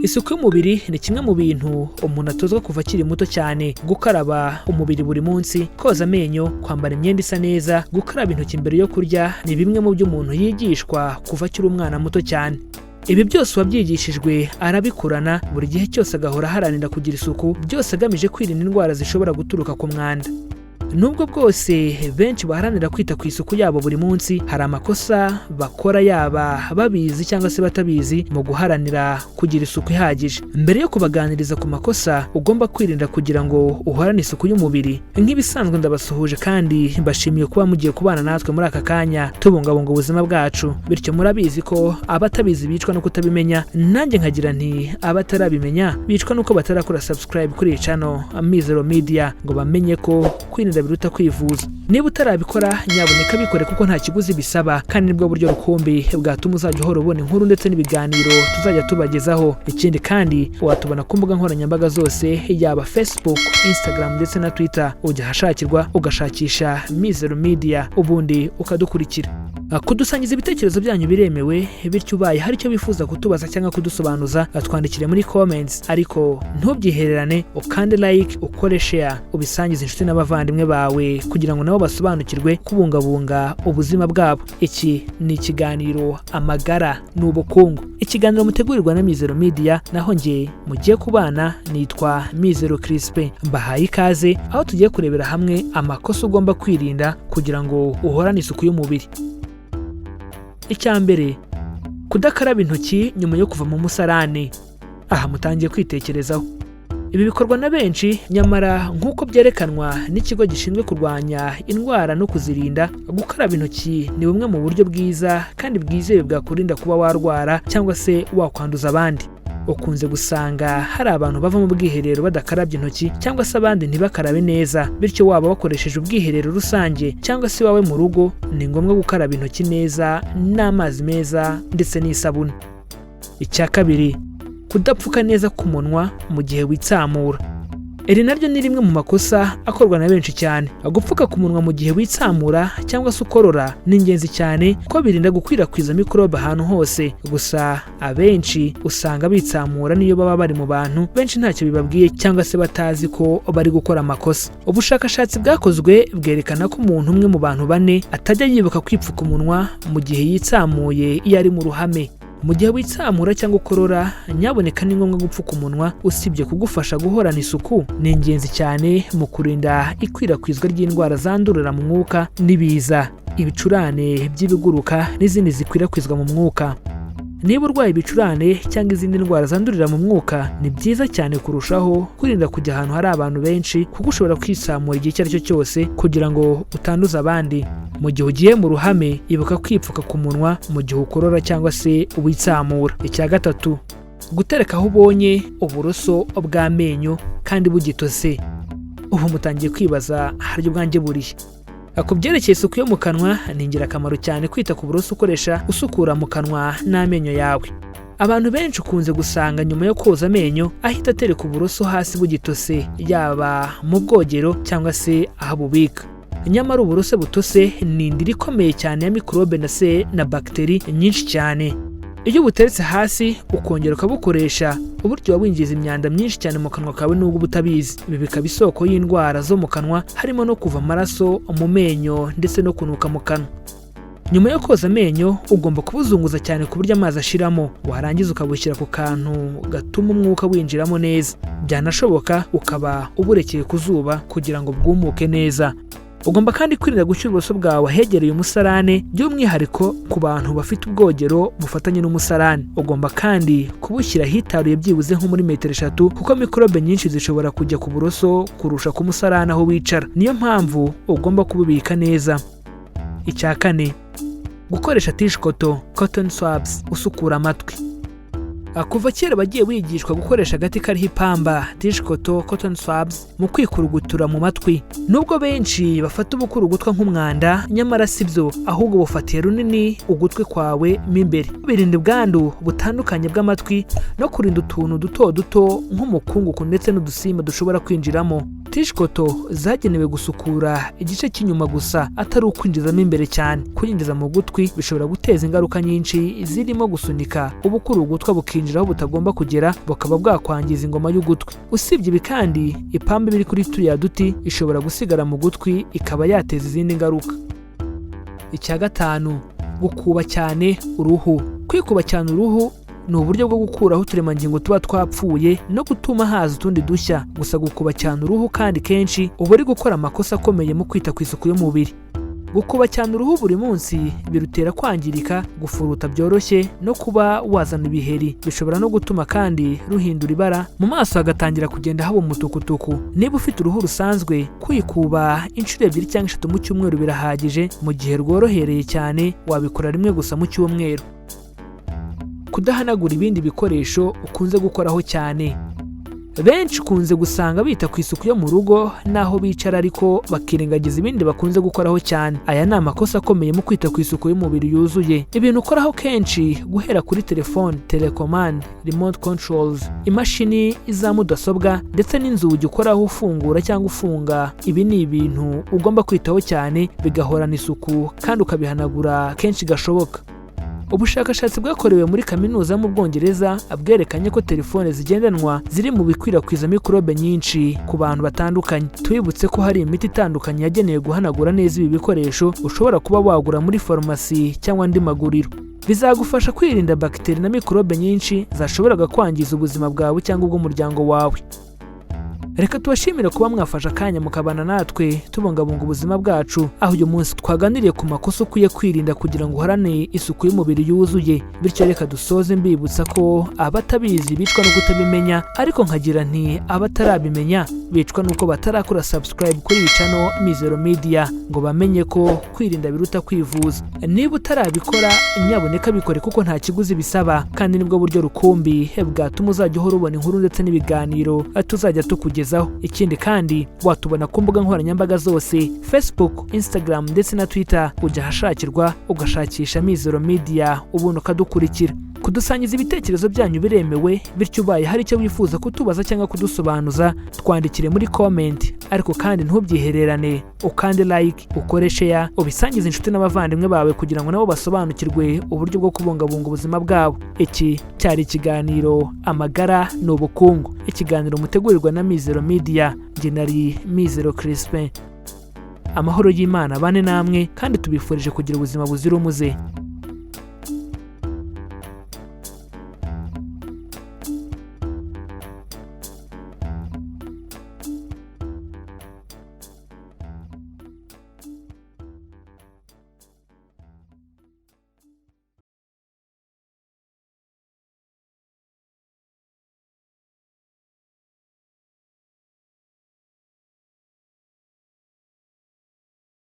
Isuku y'umubiri ni kimwe mu bintu umuntu atozwa kuva akiri muto cyane. Gukaraba umubiri buri munsi, koza amenyo, kwambara imyenda isa neza, gukaraba intoki mbere yo kurya ni bimwe mu byo umuntu yigishwa kuva akiri umwana muto cyane. Ibi byose uwabyigishijwe arabikurana, buri gihe cyose agahora aharanira kugira isuku, byose agamije kwirinda indwara zishobora guturuka ku mwanda. Nubwo bwose benshi baharanira kwita ku isuku yabo buri munsi, hari amakosa bakora, yaba babizi cyangwa se batabizi, mu guharanira kugira isuku ihagije. Mbere yo kubaganiriza ku makosa ugomba kwirinda kugira ngo uhorane isuku y'umubiri, nk'ibisanzwe ndabasuhuje kandi mbashimiye kuba mugiye kubana natwe muri aka kanya tubungabunga ubuzima bwacu. Bityo murabizi ko abatabizi bicwa no kutabimenya, nanjye nkagira nti abatarabimenya bicwa nuko batarakora subscribe kuri iyi channel Mizero Media ngo bamenye ko kwirinda biruta kwivuza. Niba utarabikora, nyabuneka bikore, kuko nta kiguzi bisaba kandi nibwo buryo rukumbi bwatuma uzajya uhora ubona inkuru ndetse n'ibiganiro tuzajya tubagezaho. Ikindi kandi, watubona ku mbuga nkoranyambaga zose, yaba Facebook, Instagram ndetse na Twitter. Ujya ahashakirwa ugashakisha Mizero Media, ubundi ukadukurikira. Kudusangiza ibitekerezo byanyu biremewe, bityo ubaye hari icyo wifuza kutubaza cyangwa kudusobanuza, twandikire muri comments, ariko ntubyihererane, ukande like, ukore share, ubisangize inshuti n'abavandimwe bawe kugira ngo nabo basobanukirwe kubungabunga ubuzima bwabo. Iki ni ikiganiro Amagara ni Ubukungu, ikiganiro mutegurirwa na Mizero Media, naho njye mugiye kubana nitwa Mizero Crispe. Mbahaye ikaze aho tugiye kurebera hamwe amakosa ugomba kwirinda kugira ngo uhorane isuku y'umubiri. Icya mbere, kudakaraba intoki nyuma yo kuva mu musarane. Aha mutangiye kwitekerezaho, ibi bikorwa na benshi, nyamara nk'uko byerekanwa n'ikigo gishinzwe kurwanya indwara no kuzirinda, gukaraba intoki ni bumwe mu buryo bwiza kandi bwizewe bwakurinda kuba warwara cyangwa se wakwanduza abandi. Ukunze gusanga hari abantu bava mu bwiherero badakarabye intoki, cyangwa se abandi ntibakarabe neza. Bityo waba wakoresheje ubwiherero rusange cyangwa se iwawe mu rugo, ni ngombwa gukaraba intoki neza n'amazi meza ndetse n'isabune. Icya kabiri, kudapfuka neza ku munwa mu gihe witsamura. Iri naryo ni rimwe mu makosa akorwa na benshi cyane. Gupfuka ku munwa mu gihe witsamura cyangwa se ukorora ni ingenzi cyane kuko birinda gukwirakwiza mikorobe ahantu hose. Gusa abenshi usanga bitsamura niyo baba bari mu bantu benshi ntacyo bibabwiye, cyangwa se batazi ko bari gukora amakosa. Ubushakashatsi bwakozwe bwerekana ko umuntu umwe mu bantu bane atajya yibuka kwipfuka umunwa mu gihe yitsamuye iyo ari mu ruhame. Mu gihe witsamura cyangwa ukorora, nyaboneka ni ngombwa gupfuka umunwa. Usibye kugufasha guhorana isuku, ni ingenzi cyane mu kurinda ikwirakwizwa ry'indwara zandurira mu mwuka n'ibiza, ibicurane by'ibiguruka n'izindi zikwirakwizwa mu mwuka. Niba urwaye ibicurane cyangwa izindi ndwara zandurira mu mwuka, ni byiza cyane kurushaho kwirinda kujya ahantu hari abantu benshi, kuko ushobora kwitsamura igihe icyo ari cyo cyose kugira ngo utanduza abandi. Mu gihe ugiye mu ruhame, ibuka kwipfuka ku munwa mu gihe ukorora cyangwa se witsamura. Icya gatatu, gutereka aho ubonye uburoso bw'amenyo kandi bugitose. Ubu mutangiye kwibaza haryo ubwanjye burihe. Ku byerekeye isuku yo mu kanwa, ni ingirakamaro cyane kwita ku buroso ukoresha usukura mu kanwa n'amenyo yawe. Abantu benshi ukunze gusanga nyuma yo koza amenyo ahita atereka uburoso hasi bugitose, yaba mu bwogero cyangwa se aho abubika. Nyamara uburoso butose ni indiri ikomeye cyane ya mikorobe na se na bagiteri nyinshi cyane. Iyo ubuteretse hasi ukongera ukabukoresha, uburyo uba winjiza imyanda myinshi cyane mu kanwa kawe nubwo uba utabizi. Ibi bikaba isoko y'indwara zo mu kanwa, harimo no kuva amaraso mu menyo ndetse no kunuka mu kanwa. Nyuma yo koza amenyo, ugomba kubuzunguza cyane ku buryo amazi ashiramo, warangiza ukabushyira ku kantu gatuma umwuka winjiramo neza. Byanashoboka ukaba uburekeye ku zuba kugira ngo bwumuke neza. Ugomba kandi kwirinda gushyira uburoso bwawe ahegereye umusarane, by'umwihariko ku bantu bafite ubwogero bufatanye n'umusarane. Ugomba kandi kubushyira ahitaruye byibuze nko muri metero 3, kuko mikorobe nyinshi zishobora kujya ku buroso kurusha ku musarane aho wicara. Niyo mpamvu ugomba kububika neza. Icya kane, gukoresha tishikoto, cotton swabs, usukura amatwi. Kuva kera bagiye wigishwa gukoresha agati kariho ipamba, tishikoto, cotton swabs, mu kwikurugutura mu matwi. Nubwo benshi bafata ubukurugutwa nk'umwanda, nyamara si byo, ahubwo bufatiye runini ugutwi kwawe mo imbere. Birinda ubwandu butandukanye bw'amatwi no kurinda utuntu duto duto nk'umukungugu ndetse n'udusimba dushobora kwinjiramo. Tige coton zagenewe gusukura igice cy'inyuma gusa, atari ukwinjizamo imbere cyane. Kuyinjiza mu gutwi bishobora guteza ingaruka nyinshi, zirimo gusunika ubukura ugutwa bukinjira aho butagomba kugera, bukaba bwakwangiza ingoma y'ugutwi. Usibye ibi kandi, ipamba iba iri kuri turiya duti ishobora gusigara mu gutwi, ikaba yateza izindi ngaruka. Icya gatanu, gukuba cyane uruhu. Kwikuba cyane uruhu ni uburyo bwo gukuraho uturemangingo tuba twapfuye no gutuma haza utundi dushya. Gusa gukuba cyane uruhu kandi kenshi, uba uri gukora amakosa akomeye mu kwita ku isuku y'umubiri. Gukuba cyane uruhu buri munsi birutera kwangirika, gufuruta byoroshye no kuba wazana ibiheri. Bishobora no gutuma kandi ruhindura ibara, mu maso hagatangira kugenda haba umutukutuku. Niba ufite uruhu rusanzwe, kwikuba inshuro ebyiri cyangwa eshatu mu cyumweru birahagije. Mu gihe rworohereye cyane, wabikora rimwe gusa mu cyumweru. Kudahanagura ibindi bikoresho ukunze gukoraho cyane. Benshi ukunze gusanga bita ku isuku yo mu rugo n'aho bicara, ariko bakirengagiza ibindi bakunze gukoraho cyane. Aya ni amakosa akomeye mu kwita ku isuku y'umubiri yuzuye. Ibintu ukoraho kenshi, guhera kuri telefone, télécommande, remote controls, imashini za mudasobwa ndetse n'inzugi ukoraho ufungura cyangwa ufunga, ibi ni ibintu ugomba kwitaho cyane, bigahorana isuku kandi ukabihanagura kenshi gashoboka. Ubushakashatsi bwakorewe muri kaminuza yo mu Bwongereza bwerekanye ko telefone zigendanwa ziri mu bikwirakwiza mikorobe nyinshi ku bantu batandukanye. Tubibutse ko hari imiti itandukanye yagenewe guhanagura neza ibi bikoresho, ushobora kuba wagura muri farumasi cyangwa andi maguriro. Bizagufasha kwirinda bagiteri na mikorobe nyinshi zashoboraga kwangiza ubuzima bwawe cyangwa ubw'umuryango wawe. Reka tubashimire kuba mwafashe akanya mukabana natwe tubungabunga ubuzima bwacu, aho uyu munsi twaganiriye ku makosa ukwiye kwirinda kugira ngo uharane isuku y'umubiri yuzuye. Bityo reka dusoze mbibutsa ko abatabizi bicwa no kutabimenya, ariko nkagira nti abatarabimenya bicwa nuko batarakora subscribe kuri iyi channel Mizero Media, ngo bamenye ko kwirinda biruta kwivuza. Niba utarabikora, nyaboneka bikore, kuko nta kiguzi bisaba, kandi nibwo buryo rukumbi bwatuma uzajya uhora ubona inkuru ndetse n'ibiganiro tuzajya tukugezaho. Ikindi kandi, watubona ku mbuga nkoranyambaga zose: Facebook, Instagram ndetse na Twitter. Ujya ahashakirwa ugashakisha Mizero Media, ubundi ukadukurikira. Kudusangiza ibitekerezo byanyu biremewe, bityo ubaye hari icyo wifuza kutubaza cyangwa kudusobanuza, twandikire muri comment. Ariko kandi ntubyihererane, ukande like, ukore share, ubisangize inshuti n'abavandimwe bawe kugira ngo nabo basobanukirwe uburyo bwo kubungabunga ubuzima bwabo. Iki cyari ikiganiro Amagara ni Ubukungu, ikiganiro mutegurirwa na Mizero Media. Njye nari Mizero Crispin. Amahoro y'Imana bane namwe, kandi tubifurije kugira ubuzima buzira umuze.